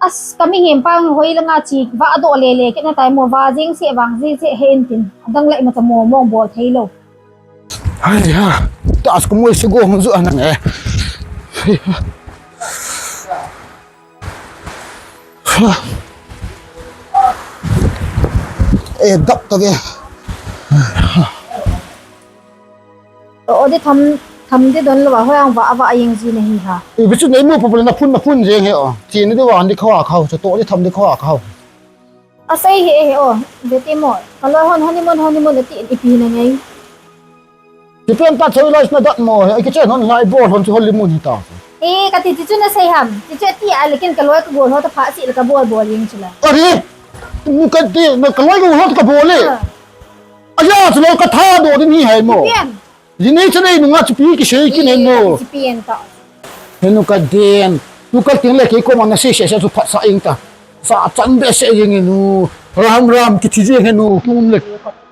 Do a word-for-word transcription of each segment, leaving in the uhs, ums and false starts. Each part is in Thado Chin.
As, ka mihem pa hoi langa chi, va do le le, kei na tai mo, va jing se, vang jing se, he in tin. Adang lai ma cha mo, mong bol thei lo. Hai ha, ta as ko mo se go hung ju anang e. Hai ha. Eh, dap ta ve. O, o, de tham, tham de don lo va, hoi ang va, va, a yeng ji na hi ha. Eh, bichu nei mo pa pule na phun, na phun jeng he o. Chi ni de va, ni khawa khau, chu to de tham de khawa khau. A sei he, he o, de ti mo. Ka lo hon, honeymoon, honeymoon, de ti, ipi na ngai. Ti pen ta choi lai na dat mo, he, ki chen hon lai bol hon chu honeymoon hi ta. Eh, ka ti, ti chu na sei ham. Ti chu ti a, lekin ka lo ka bol ho ta pha si le ka bol bol yeng chu la. Are, nu ka ti, na ka lo ka bol ho ta ka bol le. Ah. Aya, chu lo ka tha do de ni hai mo. Ti pen. Jini chanei nunga chupi kisei kin henu. Chupi en ta. Henu ka den. Tu ka ting le kei koma na sei sei sei chu phat sa ing ta. Sa chan be sei ing henu. Ram ram kithi jeng henu. Tum le.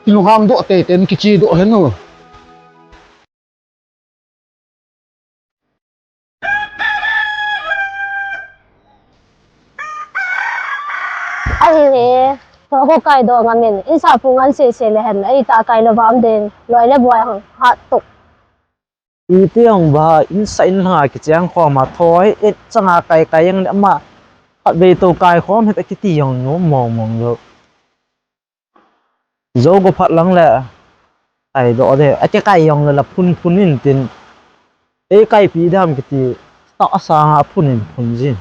Kilungham do te ten kichi do henu. Ahi, to ko kai do ngamin, in sa pu ngan se se le hen, ei ta kai lo vam den, loi le buai hong, hat tuk. Iti hong ba, in sa in langa kicheng khoma thoi, et changa kai kai yang le ama, hat bei to kai khom het a kiti hong nu mong mong lo. Zo ko phat lang le, ai do de, a ke kai jong le la phun phun in tin. Ei kai pi dam kiti, ta a sanga phun in phun jin.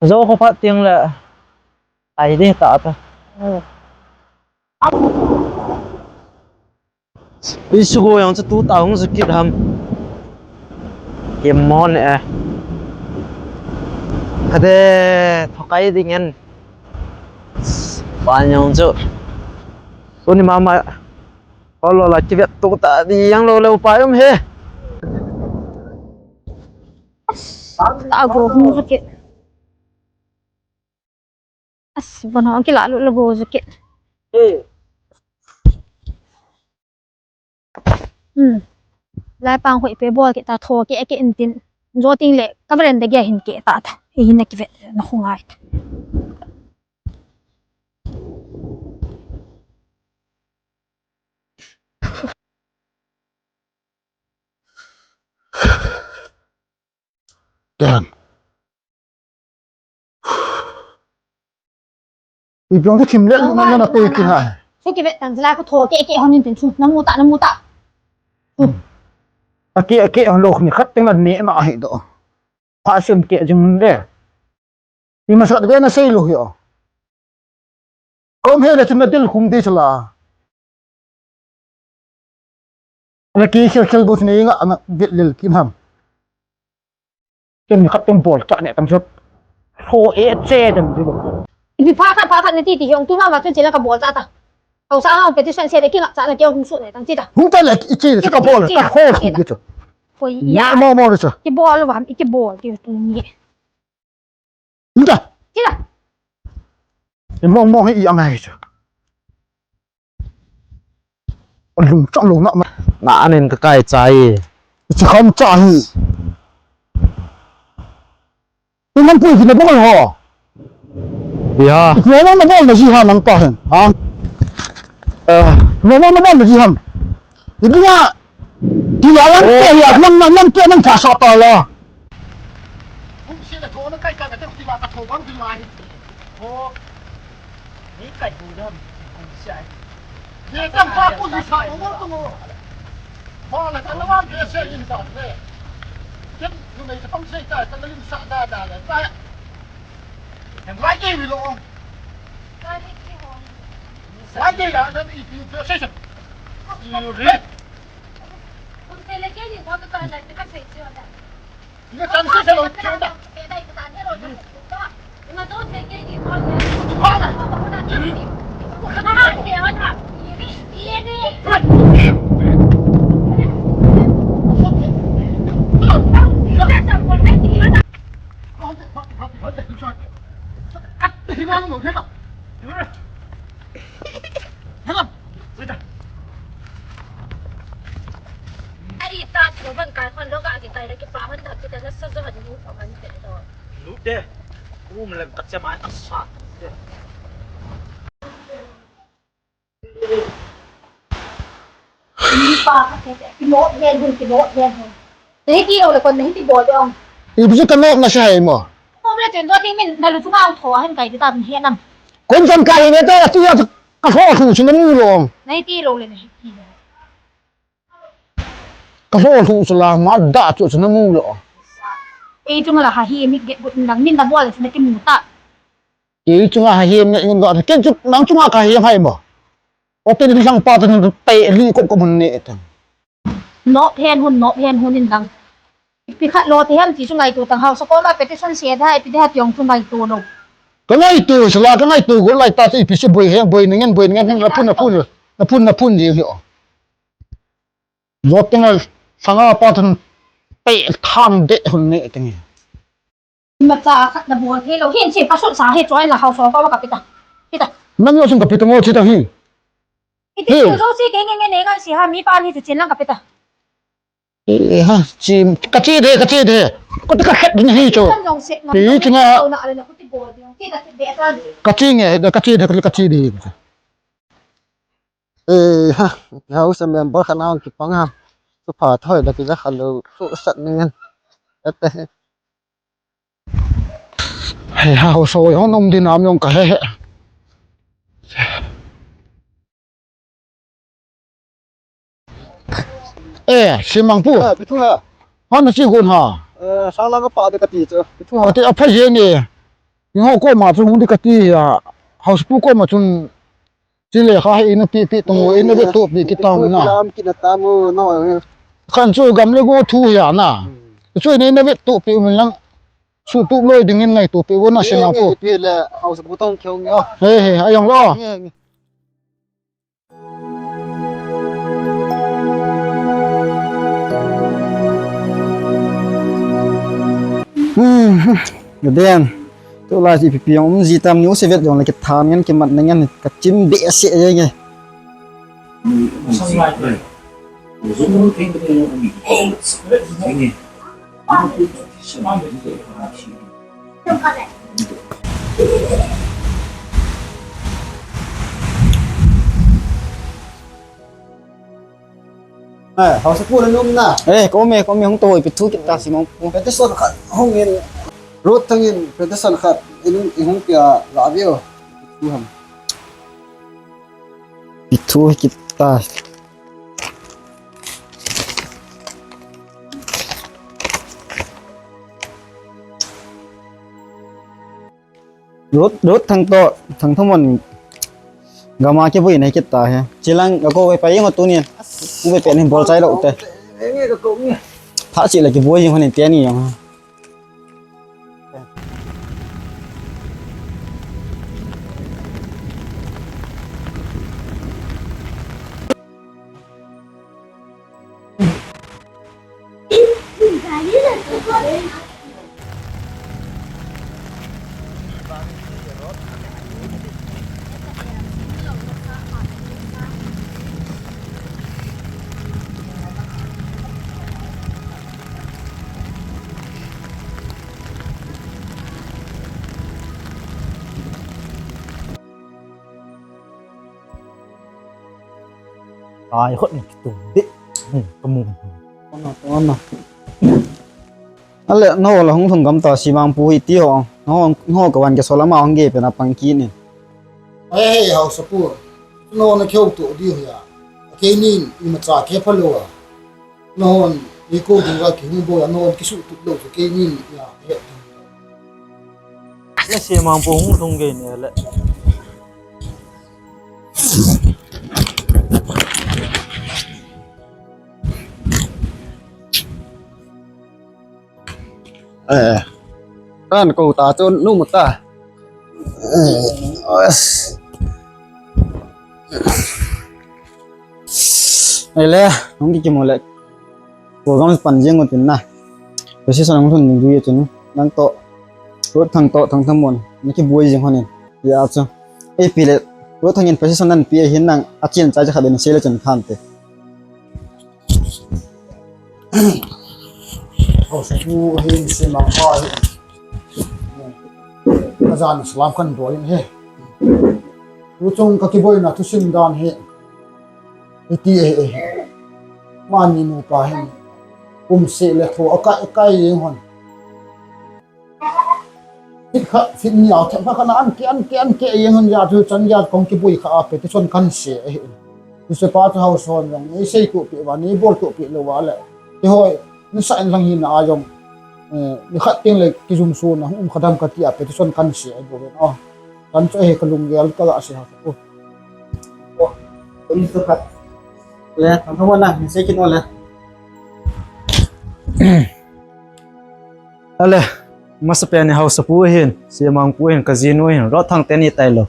Zo ko phat ting le, ai de ta ta. Isu go yang chu tu ta hung chu kit ham. Kim mon e. Kade thokai ding en. Pan yang chu. Tuni mama. Olo la kivet tu ta di yang lo lo pa um he. Ta go hung chu kit. As, bon hong kila lu lu bo zu kit. Hmm. Lai pang hoi pe bol kit ta tho ke ke in tin. Zo ting le ka veranda ge hin ke ta ta. Hi hin na kivet na khungai. Ten. Ipiong ke thim le na na pe kin ha. Su kivet tan lai ko tho ke ke hon in tin su. Na mu ta, na mu ta. Ake ake hon lo ni khat teng la ne na hi do. Pha sim ke jing le. Ni ma sa de na sei lo hi o. Kom he le chun na dil khum de chala. Ana ki khel khel bo sine nga ana bit lil kim ham. Ken khat teng bol cha ne tam sot. Ho e che dem di bo. Ipi pha khat pha khat ne ti ti hiong tu ma ma chun che la ka bol cha ta. Hausa ha petition se le ki nga cha na ke hung su ne tang chi ta. Hung ta le i che le ka bol ta ho su di chu. Poi ya. Mo mo le chu. Ki bol wa, ki bol ki tu ni. Nda. Tira. Mong mong hi i angai chu. Lung chang lung na ma. Na anin ka kai chai. Chi kham cha hi. Ni man pui ki na bol ho. Ya. Ni man na bol na ji ha nang pa hen. Ha. Eh. Ni man na bol na ji ham. Ipi nga, ti la lang pe ya, lang, lang, lang pe lang ka sa ta la. Hung si la tho na kai kai ka te ti la ka tho bang ti la hi. Ho. Ni kai bu dam, hung si ai. Ye tam pa pu ni sa mo mo tu mo. Ho la ta la wan pe se yin ta le. Ken nu mei ta pam se ta, ta la lim sa da da le. Ta. Em mai ke mi lo. Mai ke la na i pi pe se se. Ni re. Ai, ta, lo ban kai hon lo ga ki kai le ki pa hon da ki ta na sa zo hon ni pa hon. Te, um lem tak che mai tak sa. Te. Ni pa ka te te, ki mo yen hun, ki mo yen hun. Nahi ti lo le kon, nahi ti bol de ong. Ipi chu ka nop na sa hai mo. Om le chen do ti min, na lu chu ngau tho, hen kai ti ta min he nam. Kon jan kai ne te, tu ya ka ho thu chu na mu lo. Nahi ti lo le nahi ti lo. Ka lhoh lhuh chu la, ma da chu chu na mu lo. Ei chunga la ha hi mi get gut nang min da bol chu na kimu ta. Ei chunga ha hi mi ngun lo, ke chu nang chunga ka hi hai mo. O te ni lang pa te ni pe li ko ko mun ne ta. No phen hun, no phen hun in dang. Pi khat lo te hem ti chu ngaito tang hausa ko la petition se da, pi da tiong chu ngaito lo. Ka ngaito chu la, ka ngaito go lai ta chu ipi si boi he, boi ningen, boi ningen, na phun, na phun, na phun, na phun ji hi o. Jot tenga sanga pa thun pe thang de hun ne tengi. Ima cha khat na bol thei lo hin si pasut sa hi choi la hau so ko ka pita. Pita. Nang yo sung ka pita ngo chi ta hi. Iti hi. Chu jo si ke nge nge ne ngan si ha mi pa ni chu chin lang ka pita. E ha chi ka chi de ka chi de. Ko ta ka khat ni hi chu. Kan jong se. Pi chi nga. Na ale na ku ti bol de. Ti ta ti de ta. Ka chi nge ka chi de ka chi de. E ha, hausa member khat na kipang ham. Chu pha thoi da kija kha lo, chu sat ningen. Ate. He ha, hausa oi, hon um din am yong ka he he. E, Simang pu. A, pi thu ha. Hon na chi gun ha. E, sang lang ka pa de ka ti chu. Pi thu ha. Ati a pha ye ni. Ni ho ko ma chu hung di ka ti ya. Hausa pu ko ma chun Chule kha hi ina pi pi tung u, ina vet tu pi ti tang na. Lam kina tang u, no. Khan chu gam le go thu hi a na. Hmm. Chu ina, ina vet tu pi u min lang. Su tu loi ding in ngai tu pi u na se na ko. Pi le, hausa pu tong kyo ngi o. He, he, ayong lo. Nge, nge. Hmm, hmm. Ga den. Tulai chu ipi pi jong um ji tam, news vet jong le kithan ngen, kimat ngen, ka chim behseh jenge. Eh, hausa pu le num na. Eh, ko me, ko me hung to, ipi thu kit ta Simang pu. Petition khat hung in, Ruth Thangin petition khat in, in hung pia la veo. Thu ham. Ipi thu kit ta. Ruth, Ruth Thangtoh, Thangthamon gam a kivui nei kit ta hi. Chilang ka ko ve pa ingo tunin. Ko ve pe ni bol chai lo te. Pha chi la kivui jing hon te ni jong. Ai, hot ni kitum de. Hmm, kamu. Ona, ona. Ale, nangho la hung lhung gam ta Simang pu hi ti ho. Nangho, nangho ka van ke solam a hung ge pe na pang kit ni. Hei, hei, hausa pu. Nangho na keu tu di ho ya. Keinin imacha khe pha lou a. Nahon, iko dinga kihung boi a, nahon kisuh tup lou chu keinin, ya, he. Na Simang pu hung lhung gei ne le. Eh, kan ko ta chun nu mu ta. Eh, as. Ai le, hung kimu le. Program pan jing utin na. Position hung thun ding dui chun. Nangtoh. Ruth Thangtoh, Thangthamon. Na kiboi jing honin. Ya chu. Ipi le. Ruth Thangin position nan pi hin nang. A chin chai cha kha den se le chun khan te. Hausa pu hin Simang pa hin. Jan salam kan bol in ahi. Tuchung ka kiboina thusim dan hi iti ahi. Mani nupa hin kum seh le tho akai, akai jeng hon. Fit khat, fit ni a, themkhat khat na an ke, an ke, an ke jeng hon, jeh chun chan jeh a kong kiboi kha a petition kan se ahi. Hiche pa chu house hon jong nei sei toh peh uva, nei bol toh peh lou va le. Kihoi, nisa in lang hina a jong, eh, nikhat teng le kijumsona hung um kha dem kati a petition kan se ahi bou ve. Oh, chan chu ahi, ka lunggel ka ga sei ha. Oh. Oh, ka ni chu khat. Le, thangthang wana, ni sei kit u le. Ale, masapen in haosapu hin, Semangpu hin, kajinu hin, Rotthang teni tailou.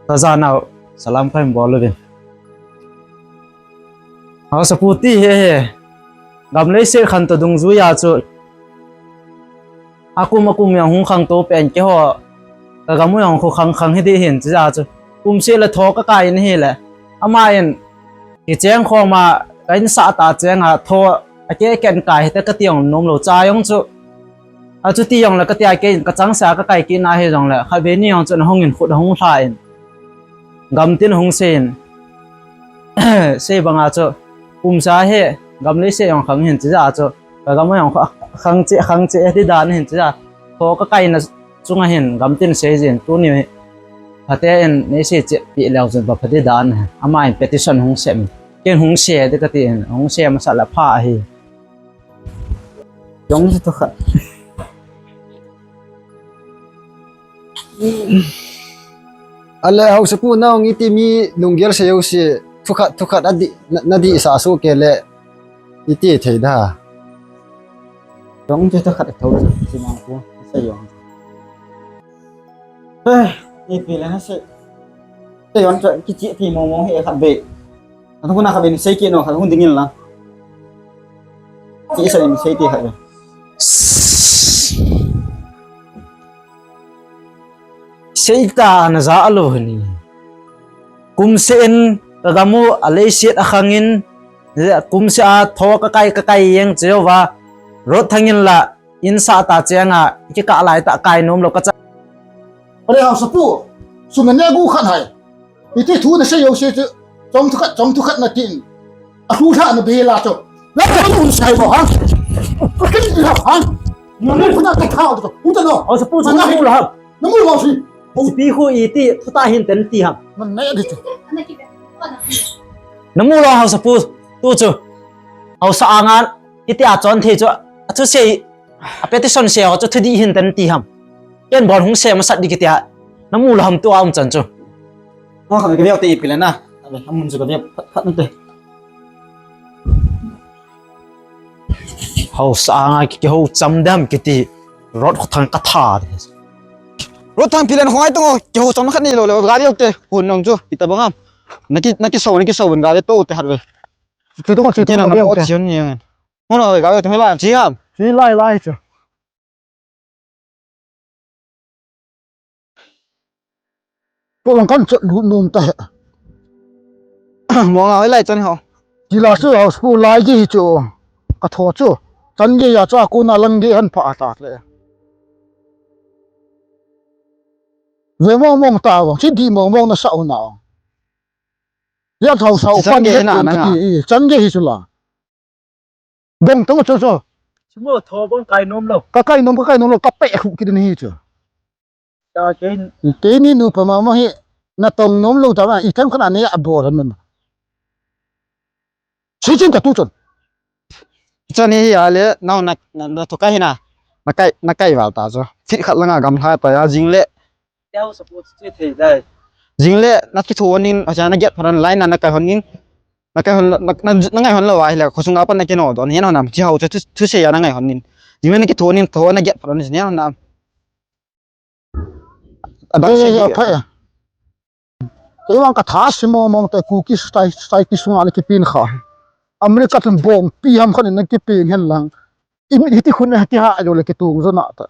Taja nau, salam kahin bol uvin. Haosapu ti hi hi, gam leiset khantou dungjuiya chu, akum akum jong hung khangtou pen keiho, ka gam u jong khu khang khang hi ding hin, chuja chu, kum seh le tho kakai in ahile, ama in, Kicheng khoma ka insah tah chenga tho akeh keh in kai hite kati jong nomlou cha jong chu. Achuti jongle katia kei in kachangseh a kakai kit na hijongle khatvei ni jong chu ahung in khut ahung lha in. Gamtin ahung sei in. Sei banga chu kum seh hi gam leiset jong khang hin chuja chu. Ka gam jong khang cheh khang cheh hi dan hin chuja. Tho kakaina chunga hin gamtin seijin tuni phaten neisei cheh peh leu chun pha ding dan ahi. Ama in petition hung sem. Ken hung se ding kati in, hung se masat le pha ahi. Jong chu thukhat. Ale haosapu nahung iti mi lunggel sei jouse thukhat thukhat adih, na, nadih sa soh kei le iti thei da. Jong chu thukhat tho chu, Semangpu, sei jong. Eh, ipi le nasei. Sei jong chu kichih thei mong mong hi khatvei. Khat hung na khatvei sei kit no, khat hung ding in lang. Kichih sei in sei ti khatvei. Seita naja lou hini. Kum seh in ka gam u aleiset akhang in, kum seh a tho kakai kakai jeng cheh uva, Rotthang in la, insah tah chenga, kikah lai tah kai nomlou kacha. Ale haosapu, sum nane gu khat hai. Iti thu nasei jouse chu, chong thukhat, chong thukhat natin. Alhu lha na bela chu. La ka nun sai bo ha. Ka kin ha ha. Namu khuna ka tha to. Uta no. Haosapu chu namu lou ham. Namu lou si. Pi khu iti thutah hin ten ti ham. Nanei di chu. Namu lou haosapu tu chu. Haosa anga iti a chon thei chu. Athusei A petition se ho chu thudih hin ten ti ham. Ken bon hung se masat ding kiti a. Namu lou ham tua um chan chu. Mo kha ka veu te ipi le na. Abe, amun chu ka veu phat phat te. Haosa anga ki, kiho cham dem kiti. Rotthang ka tha de. Rotthang pilen khongai tung kiho cham khat ni lou le ga veu te. Hun nong chu ita bang ham. Naki, naki so, naki so bun ga le to te hat ve. Chu tung chu tung ga veu te. Mo no ga veu te me ba chi ham. Chi lai lai chu. Ko lang kan chet lut nom ta he. Mo nga lai chan ho. Ti la chu house pu lai ji hi chu. Ka tho chu. Chan ge ya cha ko na lang ge han pha ta le. Ve mong mong ta vang, chi di mong mong na sa u na. Ya thau sau pan ge na na. Chan ge hi chu la. Dong tong chu chu. Chimo tho bong kai nom lou. Ka kai nom, ka kai nom lou, ka pe khu kit ni chu. Ta kein. Keini nupa mama hi na tong nom lou ta ma, i them khana ni a bol han ma. Si chin ka tu chun. Chani hi a le, nau na, na, na thu kai hi na. Na kai, na kai val ta chu. Fit khat langa gam lha ta ya jing le. Teo support chi thei dai. Jing le na kithonin, acha na get pharan line na, na kai honin. Na kai hon, na, na, na ngai hon lou a hile, khosung a pan na kino don, hian hon am, chi hau chu, thu, thusei a na ngai honin. Jing le na kithonin, tho na get pharan, hian hon am. A bak sei. Kei vang ka tha si mong mong te Kuki style, style ki sunga na kipin kha. America tun bong pi ham khan na kipin hen lang. I, hiti khun na hiti ha jo le kitung jo na ta.